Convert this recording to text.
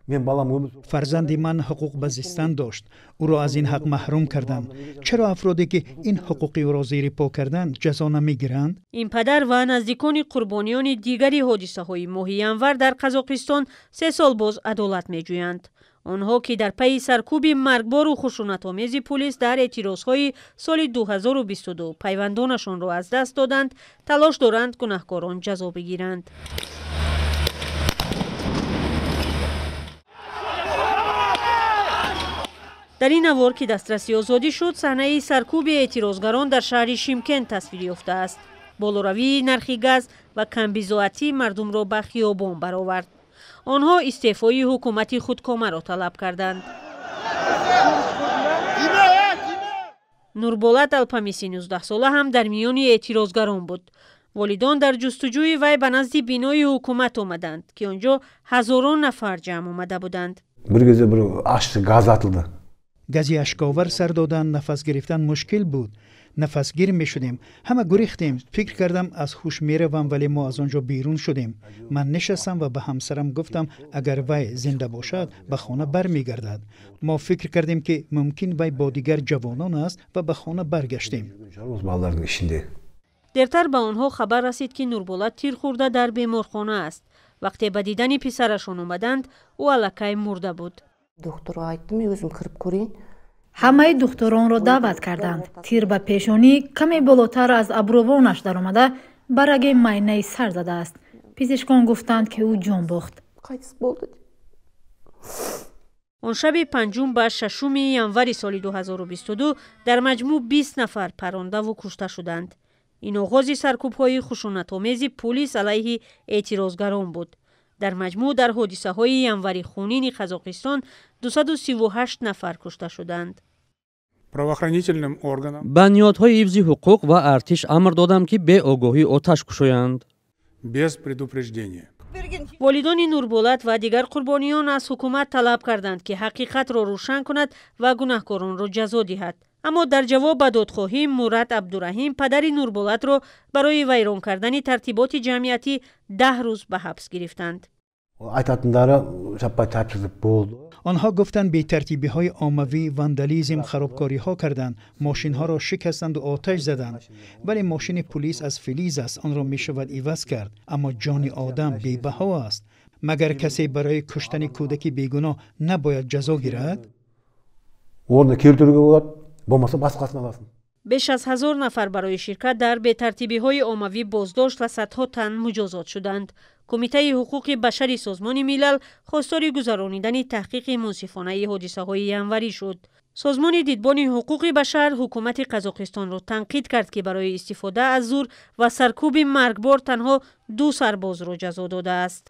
Фарзанди ман ҳуқуқ ба зистан дошт. Ӯро аз ин ҳақ маҳрум карданд. Чаро афроде ки ин ҳуқуқи ӯро зери по карданд, ҷазо намегиранд? Ин падар ва наздикони қурбониёни дигари ҳодисаҳои моҳи январ дар Қазоқистон 3 сол боз адолат меҷӯянд. Онҳо, ки дар пайи саркӯби маргбору хушунатомези пулис дар эътирозҳои соли 2022 пайвандонашонро аз даст доданд, талош доранд гунаҳкорон ҷазо бигиранд. Дар ин навор, ки дастраси Озодӣ шуд, саҳнаи саркӯби эътирозгарон дар шаҳри Шимкент тасвир ёфтааст. Болоравии нархи газ ва камбизоатӣ мардумро ба хиёбон баровард. Онҳо истеъфои ҳукумати худкомаро талаб карданд. Нурболат Алпамиси 19-сола ҳам дар миёни эътирозгарон буд. Волидон дар ҷустуҷӯи вай ба назди бинои ҳукумат омаданд, ки он ҷо ҳазорон нафар ҷамъ омада буданд. Bir кезде бір ащы газ атылды. Гази ашковар сар доданд. Нафас гирифтан мушкил буд, нафасгир мешудем. Ҳама гурехтем. Фикр кардам, аз ҳуш меравам, вале мо аз он ҷо берун шудем. Ман нишастам ва ба ҳамсарам гуфтам, агар вай зинда бошад, ба хона бармегардад. Мо фикр кардем, ки мумкин вай бо дигар ҷавонон аст, ва ба хона баргаштем. Балдардың ішінде. Дертар ба онҳо хабар расид, ки Нурболат тир хӯрда дар беморхона аст. Вақте ба дидани писарашон омаданд, ӯ аллакай мурда буд. Докторға айттым, мен өзім кіріп көрейін. Ҳамаи духтуронро даъват карданд. Тир ба пешонӣ, каме болотар аз абрувонаш даромада, ба раги майнаи сар задааст. Пизишкон гуфтанд, ки ӯ ҷон бохт. Қайтыс болды. Он шаби панҷум ба шашуми январи соли 2022 дар маҷмӯъ 20 нафар парондаву кушта шуданд. Ин оғози саркӯбҳои хушунатомези пулис алайҳи эътирозгарон буд. Дар маҷмӯъ дар ҳодисаҳои январи хунини Қазоқистон 238 нафар кушта шуданд. Правоохранительным органам Ба ниҳодҳои ҳифзи ҳуқуқ ва артиш амр додам, ки беогоҳӣ оташ кушоянд. Без предупреждения. Волидони Нурболат ва дигар қурбониён аз ҳукумат талаб карданд, ки ҳақиқатро рӯшан кунад ва гунаҳкоронро ҷазо диҳад. Аммо дар ҷавоб ба додхоҳӣ Мурат Абдураҳим, падари Нурболатро, барои вайрон кардани тартиботи ҷамъиятӣ 10 рӯз ба ҳабс гирифтанд. Айтатындары жаппай тәртіпсіздік болды. Онҳо гуфтанд, бетартибиҳои оммавӣ, вандализм, харобкориҳо карданд, мошинҳоро шикастанду оташ заданд. Вале мошини пулис аз филиз аст, онро мешавад иваз кард, аммо ҷони одам бебаҳо аст. Магар касе барои куштани кӯдаки бегуноҳ набояд ҷазо гирад? Орнына келтіруге болады, болмаса басқасын аласың. Беш аз 1000 нафар барои ширкат дар бетартибиҳои оммавӣ боздошт ва садҳо тан муҷозот шуданд. Кумитаи ҳуқуқи башари Созмони Милал хостори гузаронидани таҳқиқи мунсифонаи ҳодисаҳои январӣ шуд. Созмони Дидбони ҳуқуқи башар ҳукумати Қазоқистонро танқид кард, ки барои истифода аз зур ва саркӯби маргбор танҳо ду сарбозро ҷазо додааст.